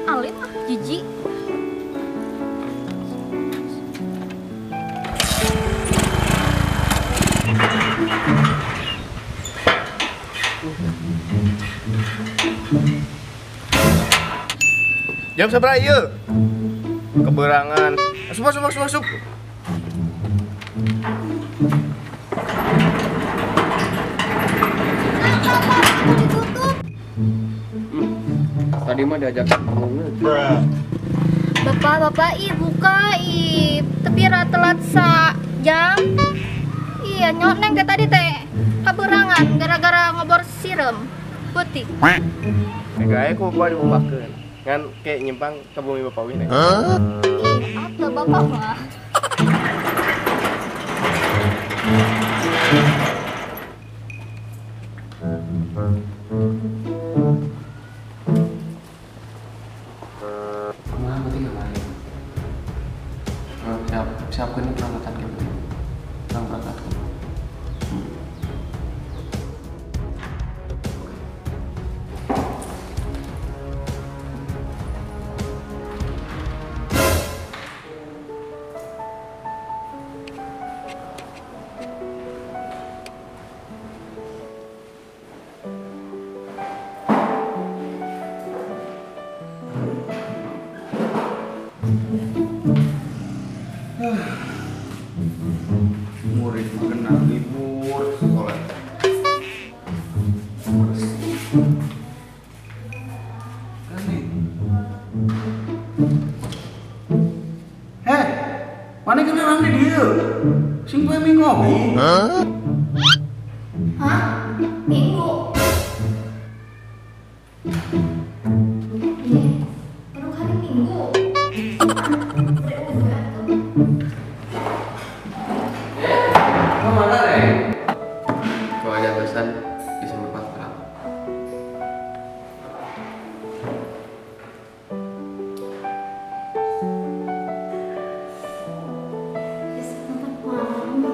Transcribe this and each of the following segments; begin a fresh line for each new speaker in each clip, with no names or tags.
Alim ah, jijik.
Jam seberapa ieu? Keberangan. Masuk, masuk, masuk, masuk.
Tadi mah diajak ngomongnya.
Bapak, bapak, ih buka, ih. Tapi telat sa jam. Iya, nyoneng teh tadi teh. Kaberangan gara-gara ngobor siram putih.
Gae ku bapak dibukakeun. Ngan kayak nyimpang ke bumi bapak wih.
Hah? Ih, apa bapak mah?
Siapkan peralatan gitu. Berangkat.
Murid kena libur sekolah. Hei, mana kena orang di dia? Sing poe minggu ngopi.
Hah? Minggu? Ih, baru hari Minggu.
Mana Reng? Kalau ada pesan bisa berpantang.
Oh no.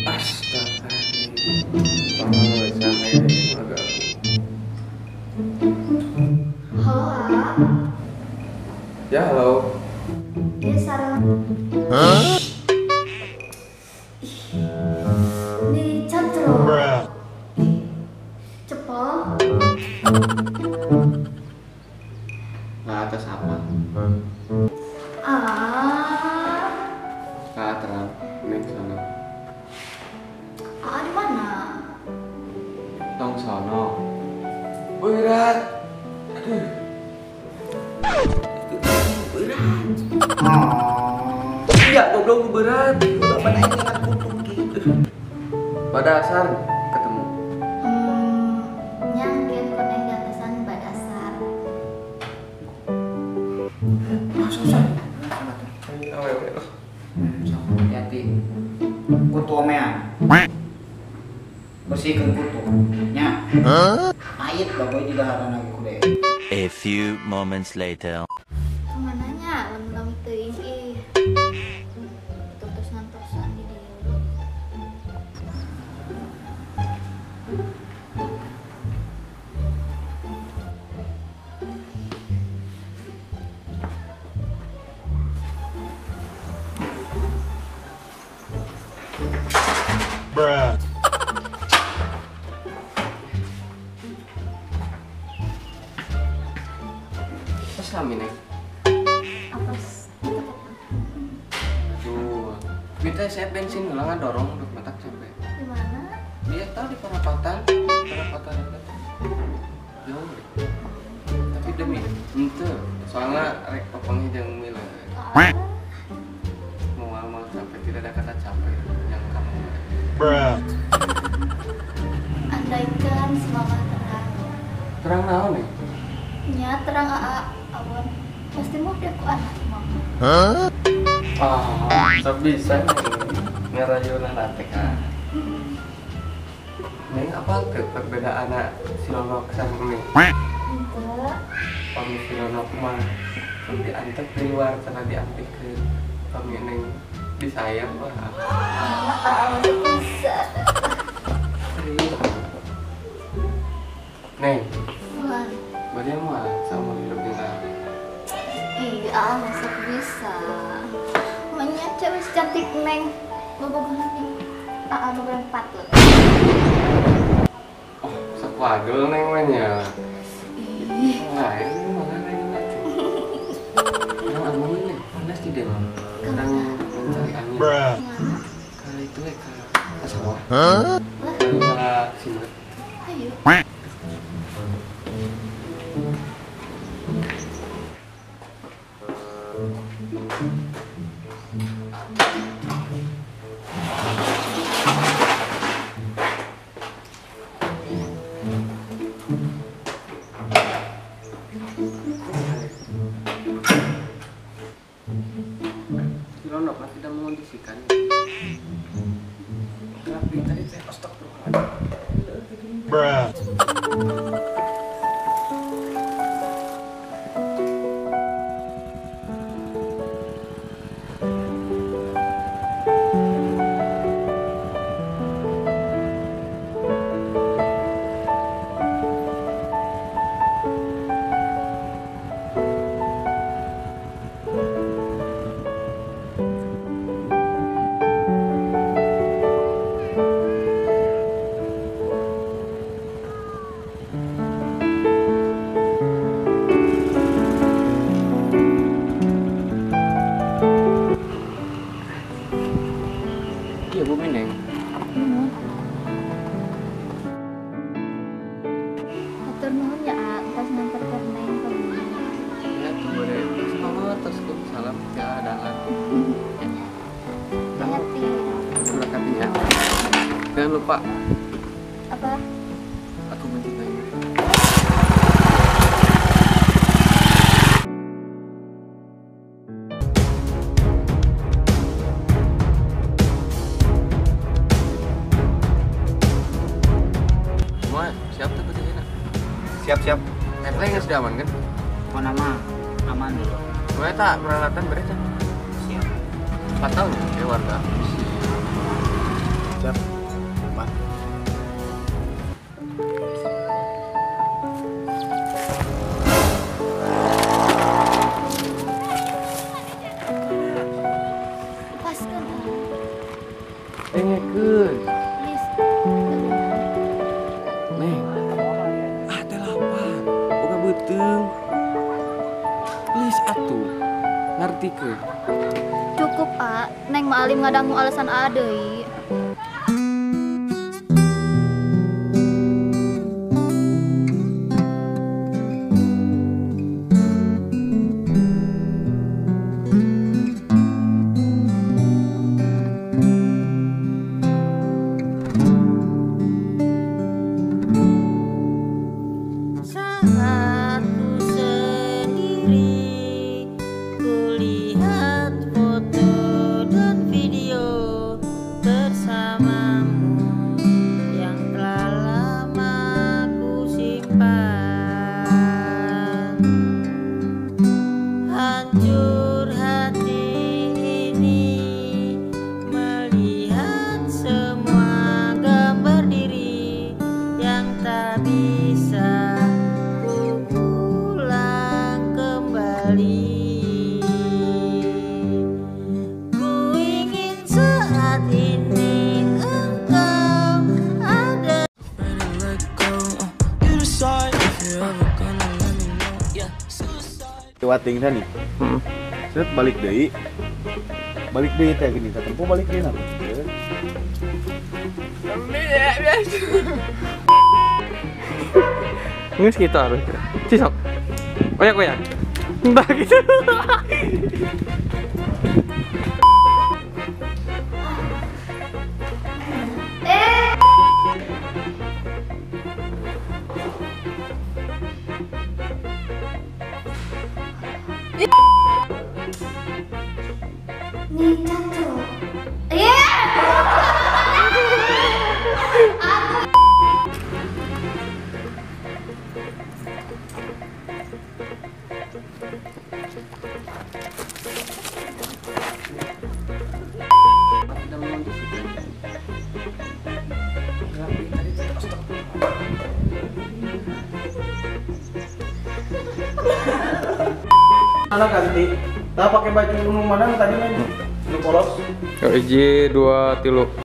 Astaga.
Halo, A.
Ya, halo.
Iya, Sarah.
Hah?
Di cantro. Cepol.
Nah, atas apa?
Ah.
Nah, terang. Ini ke sana.
Ah, di mana?
Tong sono. Berat. Aduh. Berat. Iya, goblok berat.
Bapak naik angkat kutu gitu.
Pada dasar ketemu.
Nyangkit koneng di atasan badasar.
Susah.
Hati-hati.
Kutu omean. Bersihkan kutu. Nya. Pahit bapak juga harana kude.
A few moments later.
Kemananya lem-lem teuing ih. Terus ngantosan di dieu.
Bruh.
Terus lami neng.
Atas.
Aduh, kita saya bensin ulangan dorong udah matak sampai.
Di mana?
Dia tahu di perapatan, perapatan itu jauh. Tapi demi, ente, soalnya rek popongnya jangan mila. Mau sampai tidak ada kata capek yang kamu.
Bruh.
Andaikan selama terang.
Terang naon nih?
Nya terang aa awan. Pasti mau dia ku anak mah.
Hah? Ah, sok bisa ngerayu nate ka. Neng apa tuh perbedaan si Lolok sama Neng?
Henteu.
Pami si Lolok mah diantep di luar karena diampikeun. Pami Neng disayang wah.
Aa bisa.
Neng. Wah. Bade mah sama hidup dengan.
Iya, masuk bisa. Makanya cewek secantik Neng bobogohan nih. Aa nu berang patut.
Oh, sok wadul Neng mah nya.
Ih.
Nah, ini mana Neng atuh. Urang amun nih, panas di dewa. Urang mencari angin. Ka itu we ka sawah.
Hah?
Ka simeut.
Ayo.
Si Lolok lah tidak mengondisikan. Tapi tadi teh astagfirullahaladzim.
Bruh.
Iya Bu Neng.
Atur nuhun ya, pas nganterkeun Neng ke bumi.
Ya tuh boleh. Terus mama terus ke salam ya dalan.
Hati.
Berangkatnya. Jangan lupa.
Apa?
Aku mencintaimu. Siap tuh kucingnya.
Siap siap.
Netnya sudah aman kan?
Mau nama aman dulu.
Gue tak peralatan beres ya.
Siap.
4 tahun ya warga.
Siap. Aman.
Lepaskan.
Dengekeun.
Please.
Neng, ah teh lapar, boga beuteung. Please atuh, ngartikeun.
Cukup, A. Neng mah alim ngadangu alasan A deui.
Saat ku sendiri, kulihat foto dan video bersamamu yang telah lama ku simpan. Hancur hati ini melihat semua gambar diri yang tak bisa kembali. Ku ingin saat ini engkau ada.
Wating teh nih. Set balik deui. Balik deui teh gini, tempo balik deui nah.
Geus kitu harus. Cisok. Oyak-oyak. Entah gitu.
Nih tuh. Iya.
Anak ganti, tak pakai baju nu mana tadi nih, nu polos.
1, 2, 3.